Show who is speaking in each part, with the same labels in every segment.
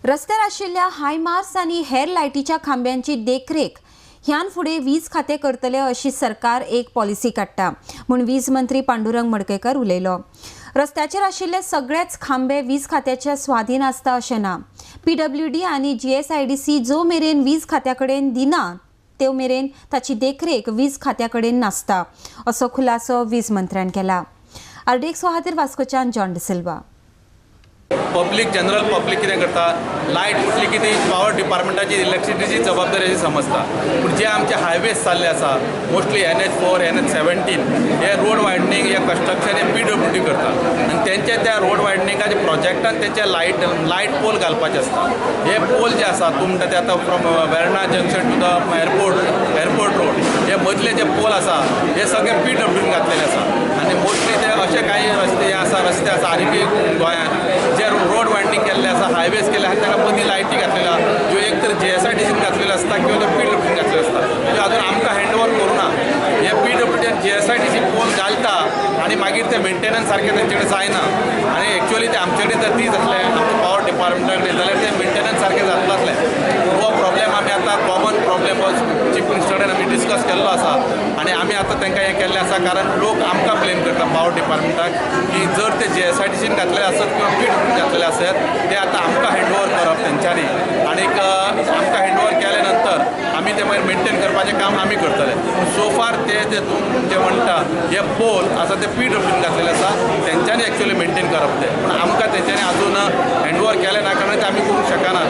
Speaker 1: रस्त्यार आशिल्ल्या हायमार्स आनी हेर लायटीच्या खांब्यांची देखरेख ह्यान फुडें वीज खातें करतले अशी सरकार एक पॉलिसी काडटा म्हूण वीज मंत्री पांडुरंग मडकयकर उलयलो. रस्त्याचेर आशिल्ले सगळेच खांबे वीज खात्याच्या स्वाधीन आसता अशें ना. पीडब्ल्यूडी आनी जीएसआयडीसी जो मेरेन वीज खात्या कडेन दिना त्यो मेरेन ताची देखरेख वीज खात्या कडेन नासता असो खुलासो वीज मंत्र्यान केला. आरडीएक्स खातीर वास्कोच्यान John D'Silva.
Speaker 2: Public general public कितें करता, लायट उठली की ती पावर डिपार्टमेंटाची इलेक्ट्रिसिटीची जबाबदारी अशी समजता. पूण जे आमचे हायवेज जाल्ले आसा मोस्टली NH4 NH17 हे रोड वायडनींग हे कन्स्ट्रक्शन हे पीडब्ल्यूडी करता आनी तेंचे त्या रोड वायडनिंगाचे प्रोजेक्टान तेंचे लायट पोल घालपाचे आसता. हे पोल जे आसा तूं म्हणटा ते आतां from Verna junction to the airport road हे मदले जे पोल आसा हे सगळे पीडब्ल्यूडीन घातलेले आसा आनी मोस्टली ते अशे कांय रस्ते आसा आनीकय गोंयांत जे रोड वायडनींग केल्ले आसा, हायवेज केल्ले आसा, ताका मदीं लायटी घातलेल्यो आसा ज्यो एक तर जीएसआयडीसीन घातलेल्यो आसता किंवा त्यो पीडब्ल्यूडीन घातलेल्यो आसता, त्यो अजून आमकां हँड ओवर करूं ना. हे पीडब्ल्यूडी आनी जीएसआयडीसी पोल घालता आनी मागीर ते मेंटेनन्स सारकें तेंचे कडेन जायना आनी एक्चुअली ते आमचे कडेन जर ती जातलें आमच्या पावर डिपार्टमेंटा कडेन जाल्यार ते मेंटेनन्स सारकें जातलें आसलें. हो प्रॉब्लेम आमी आतां कॉमन प्रॉब्लेम हो चीफ मिनिस्टर कडेन आमी डिस्कस केल्लो आसा आनी आमी आतां तांकां हें केल्लें आसा, कारण लोक आमकां ब्लेम करता पावर डिपार्टमेंटाक की जर ते जीएसआयडीसीन घातलेले आसत किंवा पीडब्ल्यूडीन घातलेले आसत ते आतां आमकां हँड ओवर करप तेंच्यांनी आनीक आमकां हँड ओवर केले नंतर आमी ते मागीर मेंटेन करपाचें काम आमी करतले. सो फार ते जे तूं जे म्हणटा हे पोल आसा ते पीडब्ल्यूडीन घातलेले आसा तेंच्यांनी एक्चुअली मेंटेन करप ते, पूण आमकां तेंच्यांनी अजून हँड ओवर केलें ना कारण ते आमी करूंक शकना.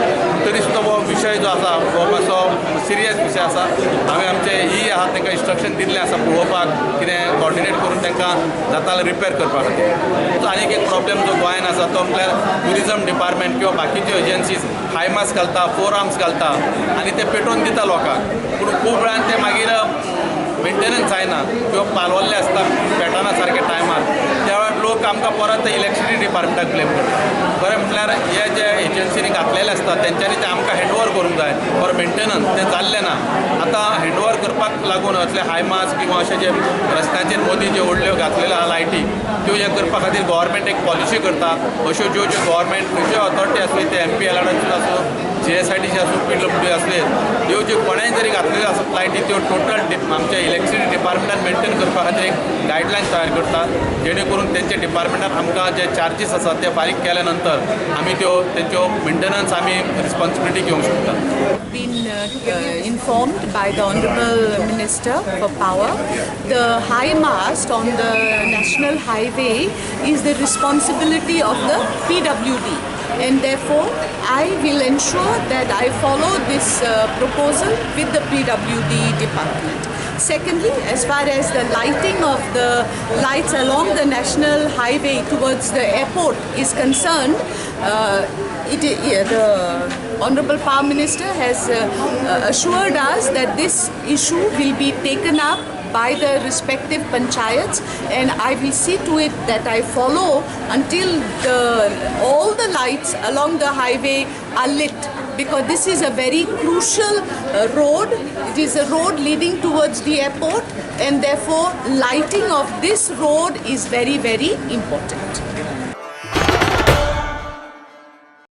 Speaker 2: तरी सुद्दां हो विशय जो आसा हो मातसो सिरियस विशय आसा. हांवें आमचे ई आहा तांकां इन्स्ट्रक्शन दिल्लें आसा पळोवपाक कितें कॉर्डिनेट करून तांकां जाता जाल्यार रिपेर करपा खातीर. आनीक एक प्रॉब्लेम जो गोंयान आसा तो म्हळ्यार ट्युरिजम डिपार्टमेंट किंवा बाकीच्यो एजन्सीज हायमास घालता, फोर आर्म्स घालता आनी ते पेटोवन दिता लोकांक, पूण खूब वेळान ते मागीर मेंटेनन्स जायना किंवा पालवल्ले आसता पेटना सारके टायमार, त्या वेळार लोक आमकां परत इलेक्ट्रिसिटी डिपार्टमेंटाक ब्लेम करता. खरें म्हटल्यार हे जे एजन्सीनी घातलेले आसता तेंच्यांनी ते आमकां हँड ओवर करूंक जाय फॉर मेंटेनन्स, तें जाल्लें ना. आतां हँड ओवर करपाक लागून असले हायमास किंवा अशे जे रस्त्यांचेर मदीं ज्यो व्हडल्यो घातलेल्यो आहा लायटी त्यो हें करपा खातीर गव्हर्मेंट एक पॉलिसी करता. अश्यो ज्यो ज्यो गव्हर्मेंट खंयच्यो ऑथॉरिटी आसली ते एमपीएलआर आसूं, जीएसआयडीसी आसूं, पीडब्ल्यूडी आसले, ह्यो ज्यो कोणेय जरी घातलेल्यो आसत लायटी त्यो टोटल आमच्या इलेक्ट्रिसिटी डिपार्टमेंटान मेंटेन करपा खातीर एक गायडलायन तयार करता जेणे करून तेंच्या डिपार्टमेंटान आमकां जे चार्जीस आसात ते फारीक केल्या नंतर आमी त्यो तेंच्यो मेंटेनन्स आमी रिस्पॉन्सिबिलिटी घेवंक शकता.
Speaker 3: Been informed by the Honorable Minister for Power, the high mast on the national highway is the responsibility of the PWD, and therefore I will ensure that I follow this proposal with the PWD department. Secondly, as far as the lighting of the lights along the national highway towards the airport is concerned, the Honorable Power Minister has assured us that this issue will be taken up by the respective panchayats, and I will see to it that I follow until all the lights along the highway are lit, because this is a very crucial road. It is a road leading towards the airport, and therefore lighting of this road is very, very important.